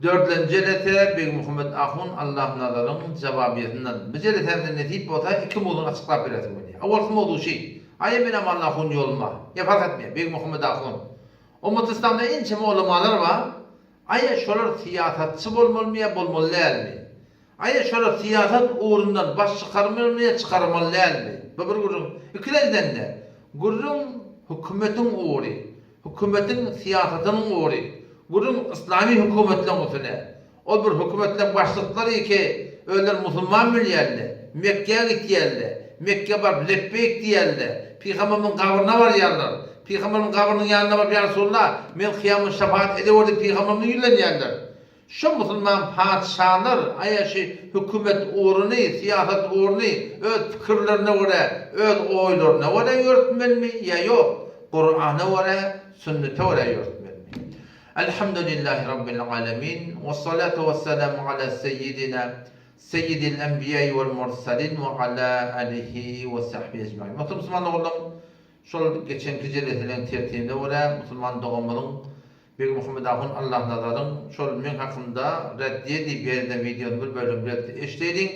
Dördlenji jelese Begmuhammet ahun Allahnazaryň jawabyýetinden. Bu jelesämizde nesip bolsa iki mowzuny açyklap beresim gelýär. Owalky mowzu şi, Aýa men Amanly ahun ýoluma, ýa fark etmeýär, Begmuhammet ahun. Ummaty yslamda ençeme ulamalar bar, aýa şolar syýasatçy bolmalymy ýa bolmaly dälmi? Aýa şolar syýasat ugrundan baş çykarmalymy ýa çykarmaly dälmi? Bu bir gürrüň. Ikilenjiden-de, gürrüň hökümetiň ugry. Hökümetiň syýasatynyň ugry, gürrüň yslamy hökümetleň üstüne. Ol bir hökümetleň başlyklary ki, özleri musulman bilýärler, Mekgä gitýärler, Mekgä baryp lepbeýk diýýärler, Pygamberimiziň gabryna barýarlar, Pygamberimiziň gabrynyň ýanyna baryp ýa Resulallah, men kyýamat şepagat edewer diýip Pygamberimize ýüzlenýärler. Şu musulman patyşalar aýa şu hökümet ugruny, syýasat ugruny öz pikirlerine görä, öz oýlaryna görä ýörütmelimi ýa ýok, Kurana görä, sünnete görä ýörütmelimi? Elhamdülillahi Rabbil alemin, wessalatu wesselamu ala seýýidina seýýidil enbiýai wel mursalin we ala alihi we sahbihi ecmain. Muhterem musulman doganlarym, şol geçenki jeleseleň tertibine görä musulman doganymyzyň Begmuhammet ahun Allahnazaryň şol meň hakymda reddiýe diýip ýereden wideony bir bölek biletde eşdeýliň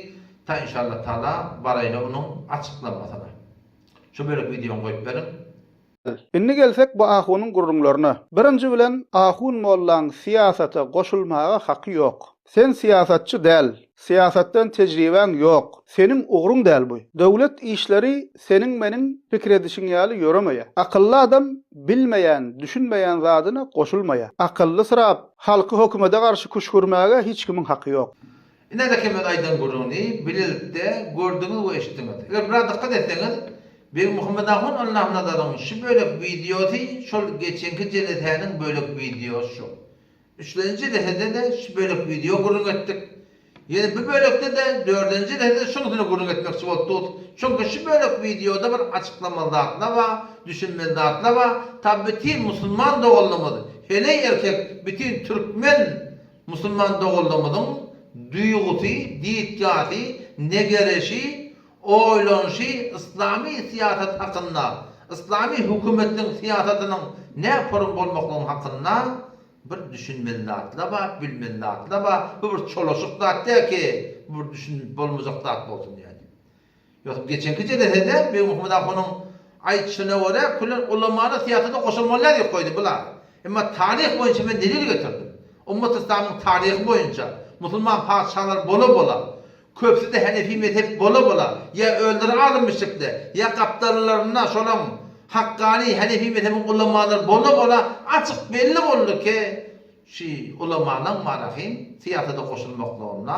ta inşallah taala baraýla onuň açyklamasyna. Şu bölek wideony goýup beriň. Indi gelsek bu ahunyň gürrüňlerine. Birinji bilen ahun mollaň syýasata goşulmaga haky ýok. Sen syýasatçy däl. Syýasatdan tejribäň ýok. Seniň ugruň däl bu. Döwlet işleri seniň meniň pikir edişiň ýaly ýöremeýär. Akylly adam bilmeýän, düşünmeýän zadyna goşulmaýar. Akyllysyrap, halky hökümede garşy küşgürmäge hiç kimiň haky ýok. Ine-de Kemal aýdan gürrüňini bilelikde gördüňiz we eşitdiňiz. Eger biraz dykgat etseňiz, Begmuhammet ahun Allanazaryň şu bölek wideosy şol geçenki jelesäniň bölek wideosy şu. Üçlenji lehede-de şu bölek wideo gürrüň etdik. Ýene bu bölekde-de dördünji lehede şuň üstünde gürrüň etmekçi bolup durus. Çünki şu bölek wideoda bir açyklamaly zatlar bar, düşünmeli zatlar bar. Ta bütin musulman doganlarymyz, heleý erkek bütin türkmen musulman doganlarymyzyň duýgusy, ditgasy, negereşi, oýlanyşy yslamy syýasat hakynda, yslamy hökümetliň syýasatynyň näporum bolmaklygyň hakynda Bir düşünmeli zatla bar, bilmeli zatla bar. Bu bir çolaşyk zat däl ki, bu bir düşünip bolmajak zat bolsun ýaly. Ýogsam geçenki jelesede Begmuhammet ahunyň aýtşyna görä külen ulamany syýasata goşulmaly däl diýip goýdy bular. Emma taryh boýunça men delil getirdim. Ummat yslamyň taryhy boýunça musulman patyşalar bola-bola, köpüsi-de henefi mezhep bola-bola, ýa özleri alym müşrikde, ýa gapdallarynda şolaň hakkani henefi mezhebiň ulamalary bola-bola açyk belli boldy ki, şi ulamalaň marahym syýasata goşulmaklygynda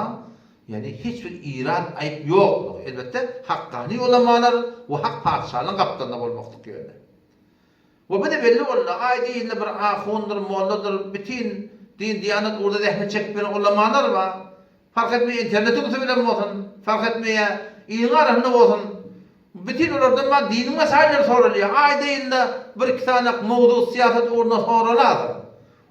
ýagny hiç bir irad aýyp ýoklugy, elbetde hakkani ulamalar we hak patyşalaryň gapdalynda bolmaklyk ýöne. We bu-da belli boldy, aýda ýylda bir ahundyr, molladyr, bütin din-diýanat ugrunda zähmet çekip ýören ulamalar bar. Fark etmeýär internetiň üsti bilen bolsun, fark etmeýär iliň arasynda bolsun. Bütin olardan bar diniň mesailleri soralýar. Aýda ýylda bir-iki sany mowzuk syýasat ugrunda soralasa.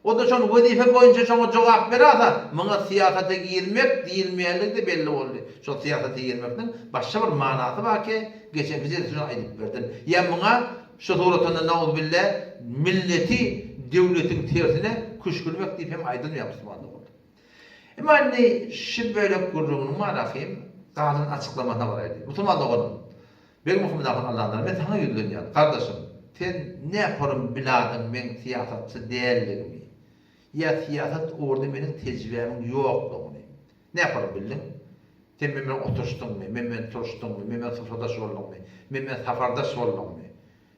O-da şol wezipe boýunça şoňa jogap berasa, muňa syýasata girmek diýilmeýänligi-de belli boldy. Şol syýasata girmekniň başga bir manasy bar ki, geçenki jelsede şony aýdyp berdim. Ýa muňa şu suratynda nauzubille milleti döwletiň tersine küşgürmek diýip hem aýdylmaýar musulmanda boldy. Emma indi şu bölek gürrüňiniň manasy hem galan açyklamasyna baraýly. Musulman doganym, Begmuhammet ahun Allanazar men saňa ýüzlenýän, gardaşym, sen näporum biladyň meň syýasatçy däldigimi, ýa syýasat ugurda meniň tejribämiň ýoklugyny? Näporum bildiň? Sen men bilen oturyşdyňmy, men bilen turuşdyňmy, men bilen sufradaş bolduňmy, men bilen sapardaş bolduňmy?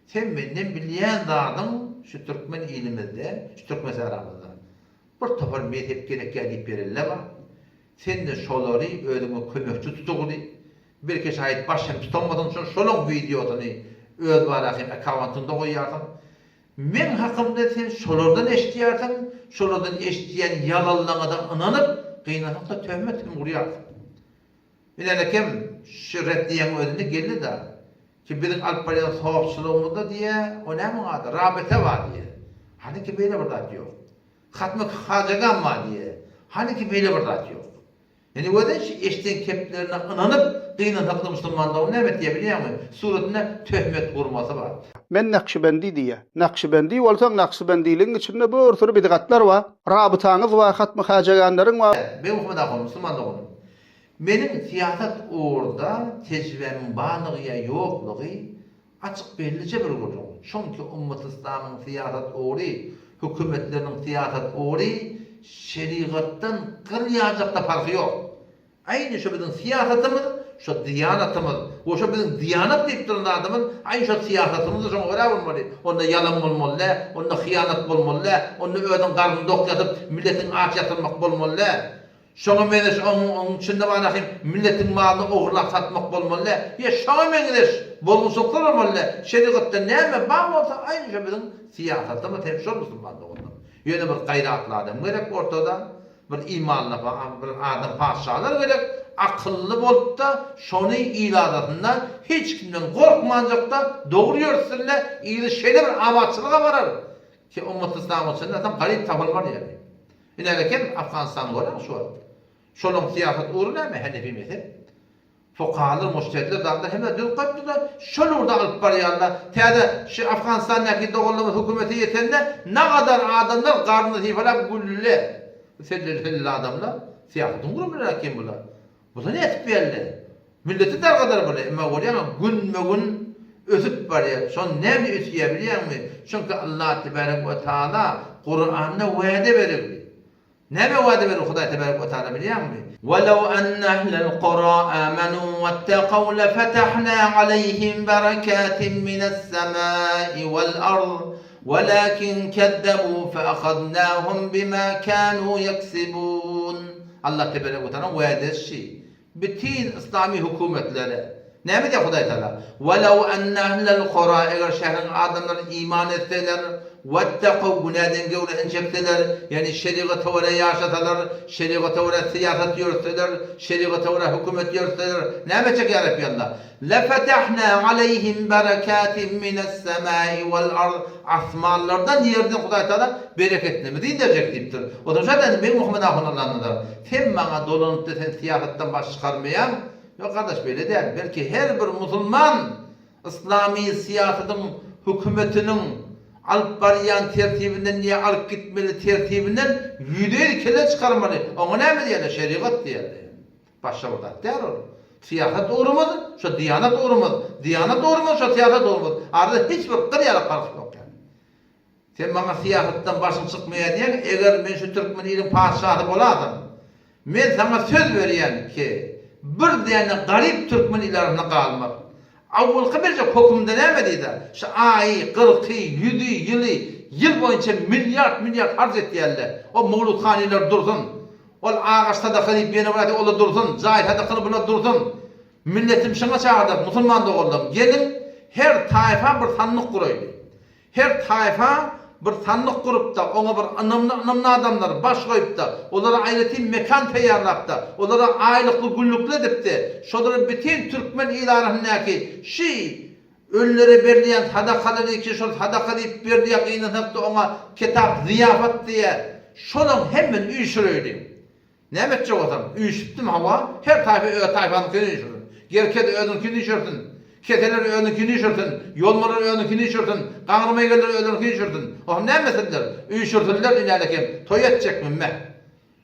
Sen menden bilýän zadyň şu türkmen ilimizde, şu türkmen sähramyzda bir topar mezhep gerekýär diýip berenler bar. Sen-de şolary özüňe kömekçi tutugly. Belki şaýat baş hem tutanmadyň üçin şolaň wideosyny öz bara hem akkauntyňda goýýarsyň. Meň hakymda sen şolardan eşitýärsiň, şolardan eşitýän ýalanlaňada ynanyp, gynansaňda töhmet hem urýarsyň. Bilenekem şu ret diýýäň özünde geldi-da, ki biziň alyp barýan sopçylygymyzda diýýä, o nämäň ady, rabita bar diýýä. Hanyki beýle bir zat ýok. Hatmy hajagam bar diýýä. Hanyki beýle bir zat ýok. Indi göze şu eşden keplerine ynanyp gynansakda musulman dogan näme etýär bilýäňmi? Suratynda töhmet gurmasy bar. Men Nakşibendi diýýär. Nakşibendi bolsaň Nakşibendiligiň içinde bir süri bidgatlar bar. Rabytaňyz bar, hatmy hajaganlaryň bar. Beg Muhammet ahun, musulman doganym. Meniň syýasat ugurda tejribämiň barlygy ýa ýoklugy açyk bellije bir gürrüň. Şonki ummaty yslamyň syýasat ugry, hökümetleriniň syýasat ugry şerigatdan gyl ýajakda parhy ýok. Aýny şo biziň syýasatymyz, şo diýanatymyz we şo biziň diýanat diýip duran zadymyz aýny şo syýasatymyz-da şoňa görä bolmaly. Onda ýalan bolmaly däl, onda hyýanat bolmaly däl, onda özüň garnyň dok ýatyp, milletiň aç ýatyrmak bolmaly däl. Şoňa meňzeş oň oň içinde bar ahim milletiň malyny ogurlap satmak bolmaly däl. Ýa şoňa meňzeş bozgunçylyklar bolmaly däl. Şerigatda näme bar bolsa aýny şo biziň syýasatymyz hem şol musulman doganlar. Ýöne bir gaýratly adam gerek ortada. Bir imanly bir adam patyşalar gerek, akylly bolupda şony il arasynda hiç kimden gorkmanjakda dogry ýörütsinle ili şeýle bir abatçylyga barar ki ummaty yslamyň içinde atam garyp tapylmar ýaly. Ine eken Afganystany görýäňmi şu wagt. Şolaň syýasat ugry näme Henefi mezhep. Fukahalar, mujtehidler zatlar hemme düzüp goýupdyr-da, şol ugurda alyp barýarlar. Täze şu Afganistandaky doganlarymyz hökümete ýetende nagadar adamlar garnyny sypalap güldüler. Bu selleli-selleli adamlar syýasatyň ugruny biler eken bular. Bular nätip geldi? Milleti dargadar bular. Emma görýäňmi, günbe-gün ösüp barýar. Şon näme ösýär bilýäňmi? Çünki Allah tebarek we taala Kuranda wada berildi. Näme wada berdi Hudaý tebarek we taala bilýäňmi? Welew enne ehlel kura amenu wettekaw lefetahna aleýhim berekatin mines-semai wel-ard welakin kezzebu feahaznahum bima kanu ýeksibun. Allah tebarek we taala wädesi şi. Bütin yslamy hökümetlere näme diýýär Hudaý Tagala? Welew enne ehlel kura eger şäheriň adamlary iman etseler, wettekaw günäden göwresini çekseler, ýagny şerigata görä ýaşasalar, şerigata görä syýasat ýöretseler, şerigata görä hökümet ýöretseler, näme etjek ýa Rabbi Allah? Lefetahna aleýhim berekatin mines-semai wal-ard asmanlardan ýerden Hudaý Tagala bereketlerimizi inderjek diýipdir. Oturyp şa dändi, Beg Muhammet ahun Allanazar. Sen maňa dolanypda sen syýasatdan baş çykarmaýaň. Ýok gardaş beýle däl. Belki her bir musulman yslamy syýasatyň hökümetiniň alyp barýan tertibinden ýa alyp gitmeli tertibinden ýüzeýli kelle çykarmaly. Oňa näme diýerler şerigat diýerler. Başga bir zat däl ol. Syýasat ugrumyz şo diýanat ugrumyz, diýanat ugrumyz şo syýasat ugrumyz. Arada hiç bir gyl ýaly parh ýok ýaly. Sen maňa syýasatdan başyň çykmaýar diýýäň, eger men şu türkmen iliň patyşasy bolasam, men saňa söz berýän ki, bir däne garyp türkmen il arasynda galmaz. Awwalky berjek hökümde näme diýdi? Şu aýy, gyrky, ýüzi, ýyly, ýyl boýunça milliard-milliard harç etýärler. O mowludhanylar dursun. Ol agaç sadaka diýip ýene bir aýtýar, ol-a dursun. Jaý sadakaly bular dursun. Milletim şuňa çagyrjak, musulman doganlarym, geliň, her taýfa bir sandyk guraýly. Her taýfa bir sandyk gurup-da, oňa bir ynamly-ynamly adamlary baş goýup-da, olara aýratyn mekan taýýarlap-da, olara aýlykly-günlükli edip-de, şolary bütin türkmen il arasyndaky şi ölülere berilýän sadakalary ki, şol sadaka diýip berilýär, gynansak-da oňa kitap zyýapat diýýär, şolaň hemmesini üýşüreýliň. Näme etjek bolsam, üýşüpdim, hawa, her taýpa öz taýpasynyňkyny üýşürsin. Gerkez özüniňkini üýşürsin, keseler özüniňkini üýşürsin, ýolmalar özüniňkini üýşürsin, gaňrymaýgeller özleriňkini üýşürsin. Ohm näme etsinler? Üýşürsinler, inälekem, toý etjekmi, meh.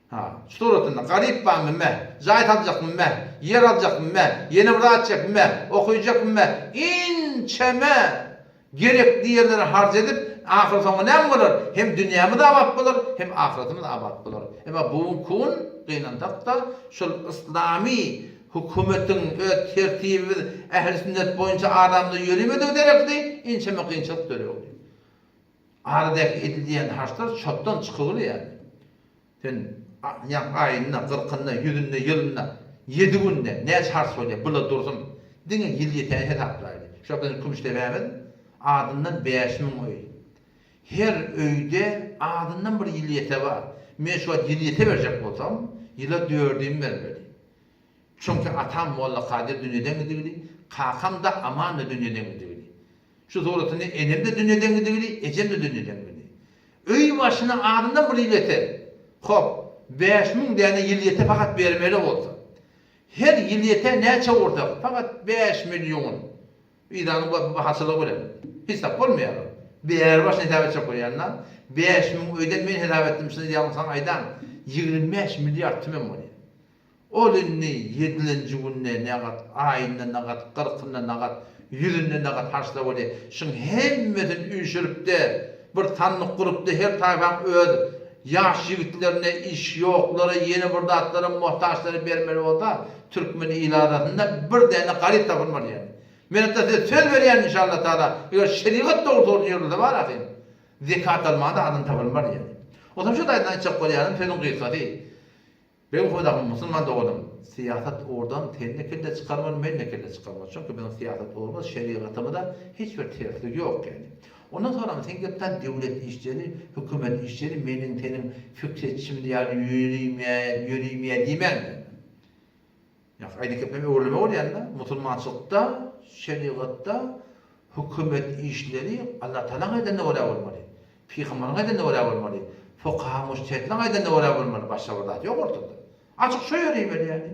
Ha, şu suratynda, garyp barmy, meh, jaý saljakmy, meh, ýer aljakmy, meh, ýene bir zat etjekmi, meh, okyjakmy, meh, inçeme Gerekli ýerlere harç edip, ahyrsoňy näme bolar? Hem dünýämiz abat bolar, hem ahyretimiz abat bolar. Emma bu günki gün, gynansak-da, şol yslamy hökümetiň öz tertibimiz, ähli sünnet boýunça aramyzda ýöremedigi derekli ençeme kynçylyk döregdi. Aradaky edilýän harçlar çotdan çykygyly ýaly. Sen ýa aýynda, gyrkynda, ýüzünde, ýylynda, ýedi günde näçe harç bolýar, bula dursun. Diňe ýyl ýetäni hesaplaýly. Şu biziň Kümüşdebämiz azyndan 5000 öý. Her öýde azyndan bir ýyl ýete bar. Men şu wagt ýyl ýete berjek bolsam, ýyla dördümi bermeli. Çünki atam Molla Kadyr dünýeden gidigili, kakam-da Aman-da dünýeden gidigili. Şu suratynda enem-de dünýeden gidigili, ejem-de dünýeden gidi. Öý başyna azyndan bir ýyl ýeter. Hop. 5000 däne ýylýete fakat bermeli bolsa, her ýylýete näçe ursak, fakat 5 million. Eýranyň bahaçylygy bilen hesap bolmaýar. Bäri başyny hesap etjek bolýan-da. 5000 öýden men hesap etdim, siz ýalňyşsaň aýdaň, 25 milliard tümen bolýar. Ol indi ýedilenji günde nagat, aýynda nagat, kyrkynda nagat, ýüzünde nagat harçla bolýar. Şuň hemmesini üýşürip-de, bir sandyk gurup-da her taýpaň öz ýaş ýigitlerine, iş ýoklara, ýene bir zatlara muhtaçlara bermeli bolsa, türkmen il arasynda bir däne garyp tapylmaz ýaly. Men hatda size söz berýän inşallah-taala, eger şerigat dogry ýörelse bar ahyn. Zekat almaga-da adam tapylmaz ýaly. Onsoň şu taýdan aýtjak bolýanym sözüň gysgasy. Begmuhammet musulman doganym, syýasat ugurdan sen-de kelle çykarmaly, men-de kelle çykarmaly. Çünki biziň syýasat ugrumyz şerigatymyza hiç bir tersligi ýok ýaly. Ondan soňram sen gelip-de döwlet işleri, hökümet işleri meniň seniň fikr etişimiz ýaly ýörimeýä, ýörimeýä diýmäň. Ýa aýdyp gepem öwrülme bolýanda, musulmançylykda, şerigatda hökümet işleri Allatagalaň aýdanyna görä bolmaly. Pygamberiň aýdanyna görä bolmaly. Fukaha mujtehidleriň aýdanyna görä bolmaly. Başga bir zat ýok ortada. Açyk şo ýörimeli ýaly.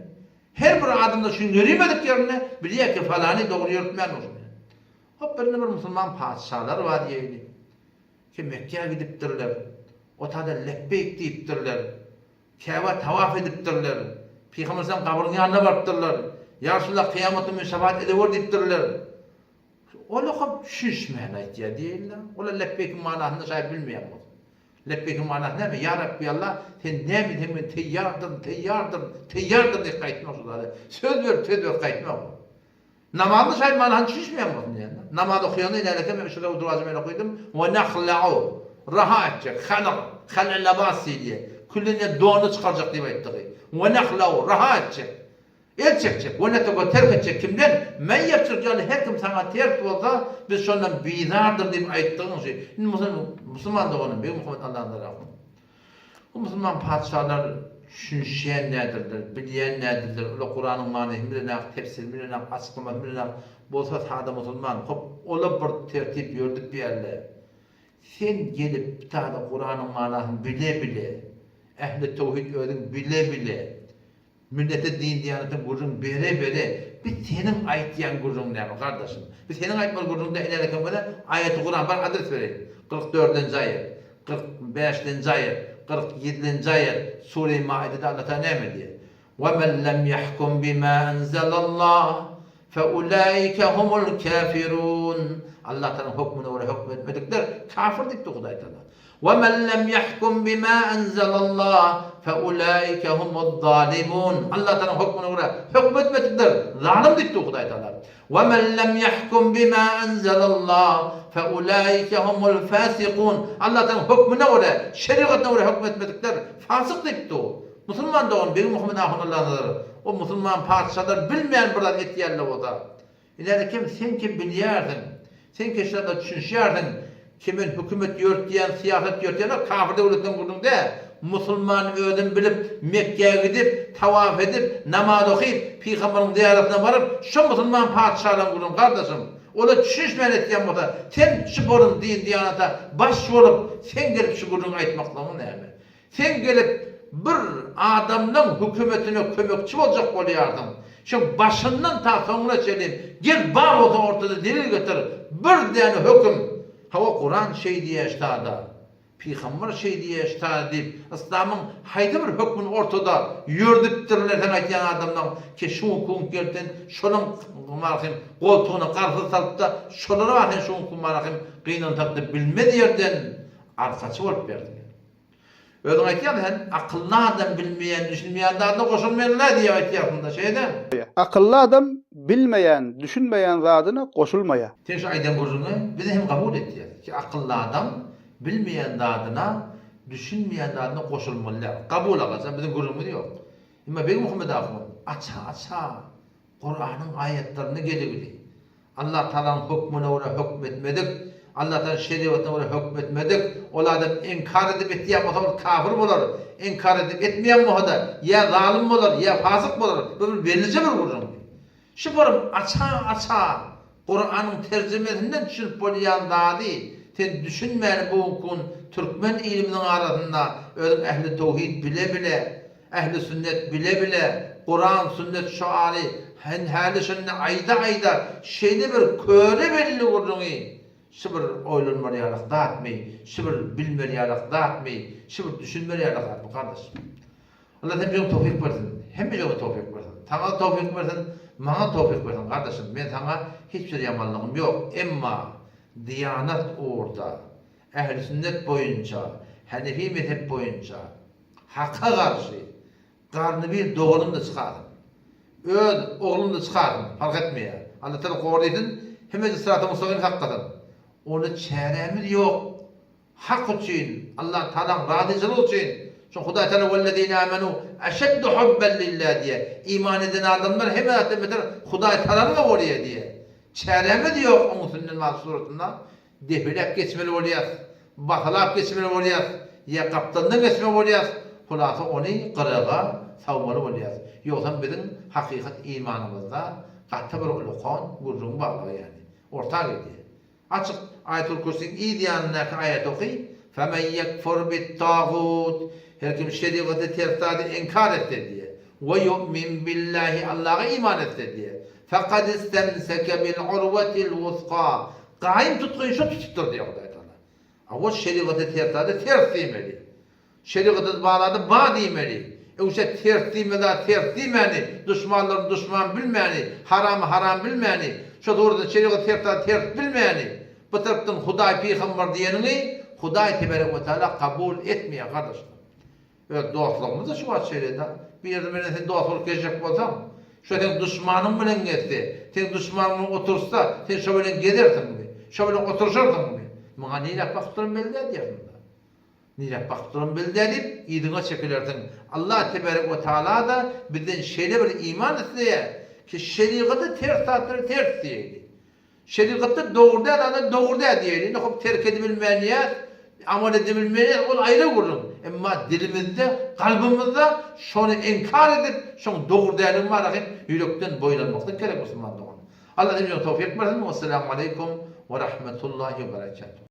Her bir adamda şu ýörimedik ýerinde bilýär ki falany dogry ýöritmän dur. Hop birinde bir musulman patyşalar bar diýeli. Ki Mekgä gidipdirler. O tada lepbeýk diýipdirler. Käbä tawaf edipdirler. Pygamber sallam gabrynyň ýanyna barypdyrlar. Ýa Resulallah kyýamatda men şefaat edewer diýipdirler. Ol okap düşünişmän aýtýar diýeýin-le. Olar lepbeýkiň manysyny şaýat bilmeýän bolsa. Lepbeýkiň manysy näme? Ýa Rabbi Allah, sen näme diýseň men teýýardyryn, teýýardyryn, teýýardyryn diýip gaýtmak şu zada. Söz berip, söz berip gaýtmak. Namazyny şaýat manysyny düşünişmeýän bolsun diýende. Namaz okaýanda inäleke men şurada oturajy men okydym. Wa nahla'u raha etjek. Halak, hal'a labas diýilýär. Küllenýän dony çykarjak diýip aýtdygy. Wa nahla'u raha etjek. El çekjek. Wa netruku terk etjek kimden? Men ýepjek ýaly her kim saňa ters bolsa, biz şondan bizardyr diýip aýtdygyň şu. Indi musulman doganym, Begmuhammet Alladan rahym. Bu musulman patyşalar düşünişýän däldirler, bilýän däldirler, olar Kuranyň manysyny bilenok, tefsirini bilenok, açyklamasyny bilenok, bolsa sada musulman, hop, ola bir tertip ýördüp berle. Sen gelip bir sada Kuranyň manysyny bile-bile, ähli töwhid özüň bile-bile, Millete din-diýanetiň gürrüň bere-bere, bi seniň aýtýan gürrüň näme, gardaşym? Bi seniň aýtmaly gürrüň däl, ine eken bolsa, aýaty Kuran bar, adres bereýin. 44-nji aýat, 45-nji aýat, 47-nji aýat, Sure-i Maidede Allah Tagala näme diýýär? Ve men lem yahkum bima enzelallah fe ulaike humul kafirun. Allah Tagalaň hökmüne görä höküm etmedikler kafir diýipdir Hudaý Tagala. Ve men lem yahkum bima enzelallah fe ulaike humuz zalimun. Allah Tagalaň hökmüne görä höküm etmedikler zalym diýipdir Hudaý Tagala. Ve men lem yahkum bima enzelallah fe ulaike humul fasikun. Allah Tagalaň hökmüne görä, şerigatyna görä höküm etmedikler fasyk diýipdir. Musulman dogan Begmuhammet ahun Allanazar o musulman patyşalar bilmeýän bir zat etýänler bolsa. Ileri kim sen kim bilýärsiň. Sen keşlerde düşünişýärsiň. Kimin hökümet ýörtýän syýasat ýörtýän ol kafir döwletden gürrüň däl. Musulman özün bilip Mekgä gidip tawaf edip namaz okyp pygambaryň zyýaratyna baryp şo musulman patyşalaň gürrüň gardaşym. Olar düşünişmän etýän bolsa sen şu borun din diýanata baş bolup sen gelip şu gürrüňi aýtmaklygyň näme. Sen gelip bir adamlaň hökümetine kömekçi boljak bolýarsyň. Şoň başyndan ta soňuna çenli gel bar bolsa ortada delil getir bir däne höküm. Hawa Kuran şeý diýýär ştada. Pygamber şeý diýýär ştada diýip yslamyň haýsy bir hökmüni ortada ýördüpdirler sen aýtýan adamlaň ki şu günki gelip sen şolaň marhym goltugyna garpyz salypda şolara bar sen şu günki marhym gynansakda bilmez ýerden arkaçy bolup berdiň. Özüň aýtýaň sen akylly adam bilmeýän düşünmeýän zadyna goşulmaýanla diýip aýtýarsyňda şeýdem. Akylly adam bilmeýän düşünmeýän zadyna goşulmaýar. Sen şu aýdan gürrüňi biz hem kabul etýäs ki akylly adam bilmeýän zadyna düşünmeýän zadyna goşulmaly däl. Kabul agajan biziň gürrüňimiz ýok. Emma Begmuhammet ahun aça aça Kuranyň aýatlaryny geligili. Allah Tagalaň hökmüne görä hökm etmedik, Allah Tagalaň şerigatyna görä hökm etmedik, ol adam inkar edip etýän bolsa ol kafir bolar, inkar edip etmeýän bolsa-da ýa zalym bolar, ýa fasyk bolar, bu bir bellije bir gürrüň. Şu bir aça-aça Kuranyň terjimesinden düşünip bolýan zady. Sen düşünmäni bu günki gün türkmen ilimiziň arasynda özüň ähli towhid bile bile, ähli sünnet bile bile, Kuran sünnet şuary hen häli şindi aýda aýda şeýle bir köre belli gürrüňi şu bir oýlanmaly ýalak zatmy, şu bir bilmeli ýalak zatmy, şu bir düşünmeli ýalak zatmy gardaş. Allah hemmäňe towfyk bersin. Hemmejeňe towfyk bersin. Saňa towfyk bersin, maňa towfyk bersin gardaşym. Men saňa hiç bir ýamanlygym ýok. Emma diýanat ugurda, ähli sünnet boýunça, hanefi mezhep boýunça haka garşy garny bir doganym-da çykarsyn. Öz oglum-da çykarsyn, parh etmeýär. Allah Taala gorysyn, hemmeje syraty mustagym saklasyn. Ony çärämiz ýok. Hak üçin, Allah Tagalaň razyçylygy üçin, şoň Hudaý Tagala wellezine amenu eşeddu hubben lillah diýýär. Iman eden adamlar hemme zatdan beter Hudaý Tagalany gowy görýär diýýär. Çärämiz ýok oň üstünden wagt suratynda depeläp geçmeli bolýas, basalap geçmeli bolýas, ýa gapdalyndan geçmeli bolýas, hulasa ony gyraga sawmaly bolýas. Ýogsam biziň hakykat imanymyzda gaty bir ulakan gürrüň barlygy ýaly. Orta gelýär. Açyk, Aýatul Kürsüň yz ýanyndaky aýaty oky, Femen ýekfur bit-tagut, Her kim şerigaty ters zady inkar etse diýe, we ýu'min billahi, Allaha iman etse diýe, fekad istemseke bil-urwetil wusga, gaýym tutgyny şo tutupdyr diýe Hudaý Tagala. Hawa şerigaty ters zady ters diýmeli. Şerigatyz balady ba diýmeli. Öwse ters diýme zat ters diýmäni, duşmanlaryny duşman bilmäni, haramy haram bilmäni, şo dogrudan şerigat ters zady ters bilmäni, bu tarapdan Hudaý pygambar diýeniňi Hudaý teberek we taala kabul etmeýär gardaşlar. Öz dostlugymyzda şu wagt şeýle-da. Bir ýerde menden sen dost bolup gezjek bolsaň, şo seň duşmanyň bilen gezse, seň duşmanyň bilen otursa, sen şo bilen gezersiňmi? Şo bilen oturşarsyňmy? Muňa niräk bakyp duran belli däl diýersiň-da. Niräk bakyp duran bilde diýip, yzyňa çekilersiň. Allah tebarek we taala-da bizden şeýle bir iman isleýär ki, şerigatda ters zatlary ters diýeýli. Şerigatda dogry däl zada dogry däl diýeýli. Indi hop terk edibilmeýänýäs, amal edibilmeýänýäs, ol aýry gürrüň. Emma dilimizde, kalbymyzda şony inkar edip, şoň dogry däldigini barada hem ýürekden boýun almaklyk gerek musulman dogan. Allah hemmämize towfyk bersin. Wessalamu aleýkum we rahmetullahi we berekatuh.